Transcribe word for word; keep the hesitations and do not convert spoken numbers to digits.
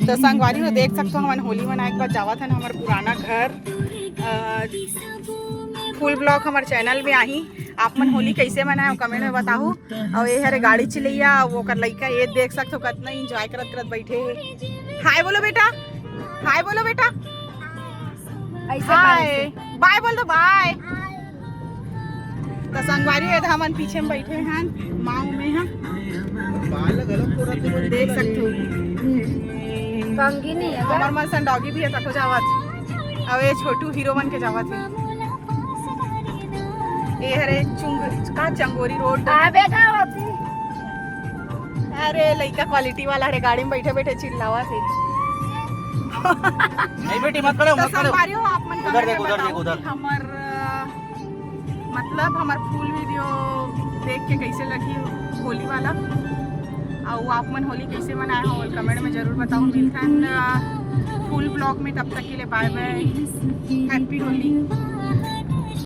तो संगवारी हो, देख सकथो, हमन होली मनाए के बाद जावत हन हमर पुराना घर। फुल ब्लॉग हमर चैनल में आही। आप मन होली कैसे मनाए, कमेंट में बताहू। और ये हरे गाड़ी चलैया, वो कर लइका, ये देख सकथो, कितना एंजॉय करत करत बैठे हे। हाय बोलो बेटा, हाय बोलो बेटा, ऐसे हाय, बाय बोल दो, बाय। तो संगवारी है, हमन पीछे में बैठे हैं, माऊ में हम देख सकते हो। कंगी नहीं है। हमर मन सन डॉगी भी है, तको जावत। अब ये छोटू हीरो बन के जावत है। ये हरे चुंग का चंगोरी रोड। आ बेटा होती। अरे लइका क्वालिटी वाला हरे, गाड़ी में बैठे बैठे चिल्लावत है। नहीं बेटी, मत खड़े हो, तो मत खड़े हो। संगवारी हो, आप मन उधर comment देखो, में उधर बताओ देखो, उधर। कि हमर अ, मतलब हमर फुल वीडियो देख के कैसे लगी होली वाला, और आप मन होली कैसे मनाए हो, कमेंट में जरूर बताओ। मिलता है फुल ब्लॉग में, तब तक के लिए बाय बाय, हैप्पी होली।